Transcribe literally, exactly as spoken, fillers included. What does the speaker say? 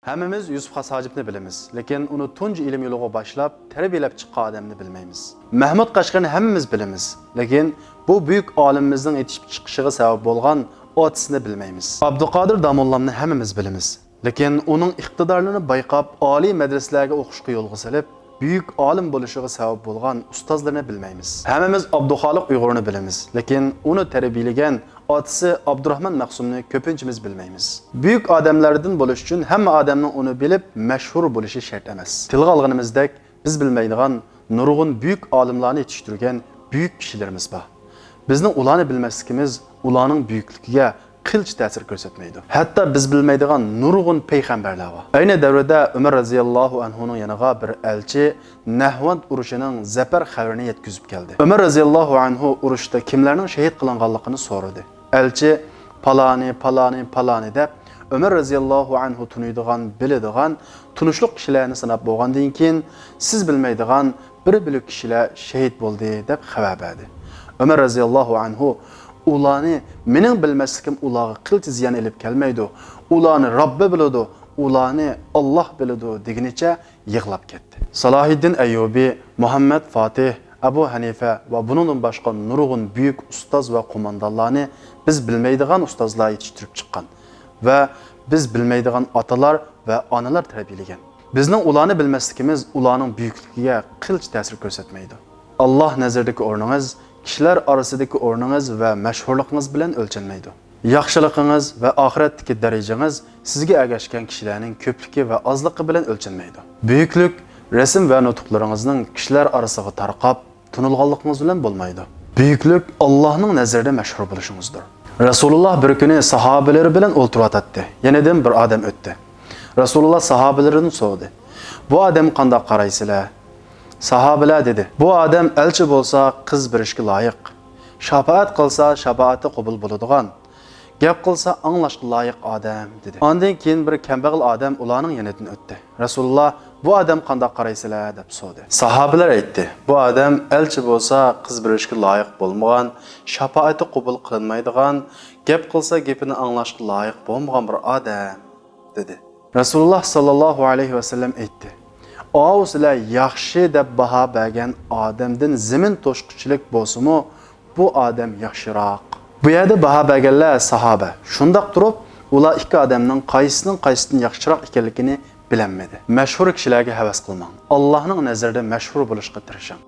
ھەممىمىز يۈسۈپ خاس ھاجىپنى بىلىمىز، لېكىن ئۇنى تۇنجى ئىلىم يولىغا باشلاپ، تەربىيەلەپ چىققان ئادەمنى بىلمەيمىز. مەھمۇد قەشقەرنى ھەممىمىز بىلىمىز، لېكىن بۇ بۈيۈك ئالىمىمىزنىڭ يېتىشىپ چىقىشىغا سەۋەب بولغان ئاتىسىنى بىلمەيمىز. ئابدۇقادىر داموللامنى ھەممىمىز بىلىمىز، لېكىن ئۇنىڭ ئىقتىدارلىرىنى بايقاپ، ئالىي مەدرىسىلەرگە ئوقۇشقا يولغا سېلىپ، بۈيۈك ئالىم بولۇشىغا سەۋەب بولغان ئۇستازلىرىنى بىلمەيمىز. ھەممىمىز ئابدۇخالىق ئۇيغۇرنى بىلىمىز، لېكىن ئۇنى تەربىيەلىگەن ئاتىسى ئابدۇراخمان مەخسۇمنى كۆپىنچىمىز بىلمەيمىز. بۈيۈك ئادەملەردىن بولۇش ئۈچۈن ھەممە ئادەمنىڭ ئۇنى بىلىپ، مەشھۇر بولۇشى شەرت ئەمەس. تىلغا ئالغىنىمىزدەك، بىز بىلمەيدىغان نۇرغۇن بۈيۈك ئالىملارنى يېتىشتۈرگەن بۈيۈك كىشىلىرىمىز بار. بىزنىڭ ئۇلارنى بىلمەسلىكىمىز ئۇلارنىڭ بۈيۈكلۈكىگە قىلچە تەسىر كۆرسەتمەيدۇ. ھەتتا بىز بىلمەيدىغان نۇرغۇن پەيغەمبەرلەر بار. ئەينى دەۋردە ئۆمەر رەزىياللاھۇ ئەنھۇنىڭ يېنىغا بىر ئەلچى نەھۋەند ئۇرۇشىنىڭ زەپەر خەۋىرىنى يەتكۈزۈپ كەلدى. ئۆمەر رەزىياللاھۇ ئەنھۇ ئۇرۇشتا كىملەرنىڭ شېھىت قىلىنغانلىقىنى سورىدى. ئەلچى، پالانى، پالانى، پالانى دەپ، ئۆمەر رەزىياللاھۇ ئەنھۇ تونۇيدىغان، بىلىدىغان، تونۇشلۇق كىشىلەرنى ساناپ بولغاندىن كېيىن، سىز بىلمەيدىغان بىر بۆلەك كىشىلەر شېھىت بولدى دەپ خەۋەر بەردى. ئۆمەر رەزىياللاھۇ ئەنھۇ، ئۇلارنى مېنىڭ بىلمەسلىكىم ئۇلارغا قىلچە زىيان ئېلىپ كەلمەيدۇ، ئۇلارنى رەببى بىلىدۇ، ئۇلارنى ئاللاھ بىلىدۇ دېگىنىچە يىغلاپ كەتتى. سالاھىددىن ئەييۇبى، مۇھەممەد فاتىھ، ئەبۇ ھەنىفە ۋە بۇنىڭدىن باشقا نۇرغۇن بۈيۈك ئۇستاز ۋە قوماندانلارنى بىز بىلمەيدىغان ئۇستازلار يېتىشتۈرۈپ چىققان ۋە بىز بىلمەيدىغان ئاتىلار ۋە ئانىلار تەربىيەلىگەن. بىزنىڭ ئۇلارنى بىلمەسلىكىمىز ئۇلارنىڭ بۈيۈكلۈكىگە قىلچە تەسىر كۆرسەتمەيدۇ. ئاللاھ نەزىرىدىكى ئورنىڭىز كىشىلەر ئارىسىدىكى ئورنىڭىز ۋە مەشھۇرلۇقىڭىز بىلەن ئۆلچەنمەيدۇ. ياخشىلىقىڭىز ۋە ئاخىرەتتىكى دەرىجىڭىز سىزگە ئەگەشكەن كىشىلەرنىڭ كۆپلۈكى ۋە ئازلىقى بىلەن ئۆلچەنمەيدۇ. بۈيۈكلۈك رەسىم ۋە نۇتۇقلىرىڭىزنىڭ كىشىلەر ئارىسىغا تارقاپ، تونۇلغانلىقىڭىز بىلەن بولمايدۇ. بۈيۈكلۈك ئاللاھنىڭ نەزىرىدە مەشھۇر بولۇشىڭىزدۇر. رەسۇلۇللاھ بىر كۈنى ساھابىلىرى بىلەن ئولتۇرۇۋاتاتتى. يېنىدىن بىر ئادەم ئۆتتى. رەسۇلۇللاھ ساھابىلىرىدىن سورىدى، بۇ ئادەمگە قانداق قارايسىلەر؟ ساھابىلەر دېدى، بۇ ئادەم ئەلچى بولسا قىز بېرىشكە لايىق، شاپائەت قىلسا شاپائىتى قوبۇل بولىدىغان، گەپ قىلسا ئاڭلاشقا لايىق ئادەم، دېدى. ئاندىن كېيىن بىر كەمبەغەل ئادەم ئۇلارنىڭ يېنىدىن ئۆتتى. رەسۇلۇللاھ، بۇ ئادەم قانداق قارايسىلەر؟ دەپ سورىدى. ساھابىلەر ئېيتتى، بۇ ئادەم ئەلچى بولسا قىز بېرىشكە لايىق بولمىغان، شاپائىتى قوبۇل قىلىنمايدىغان، گەپ قىلسا گېپىنى ئاڭلاشقا لايىق بولمىغان بىر ئادەم، دېدى. رەسۇلۇللاھ ساللاللاھۇ ئەلەيھى ۋەسەللەم ئېيتتى، ئاۋۇ سىلەر ياخشى دەپ باھا بەرگەن ئادەمدىن زېمىن توشقۇچىلىك بولسىمۇ، بۇ ئادەم ياخشىراق. بۇ يەردە باھا بەرگەنلەر ساھابە. شۇنداق تۇرۇپ، ئۇلار ئىككى ئادەمنىڭ قايسىسىنىڭ قايسىسىدىن ياخشىراق ئىكەنلىكىنى بىلەلمىدى. مەشھۇر كىشىلەرگە ھەۋەس قىلماڭ. ئاللاھنىڭ نەزىرىدە مەشھۇر بولۇشقا تىرىشىڭ.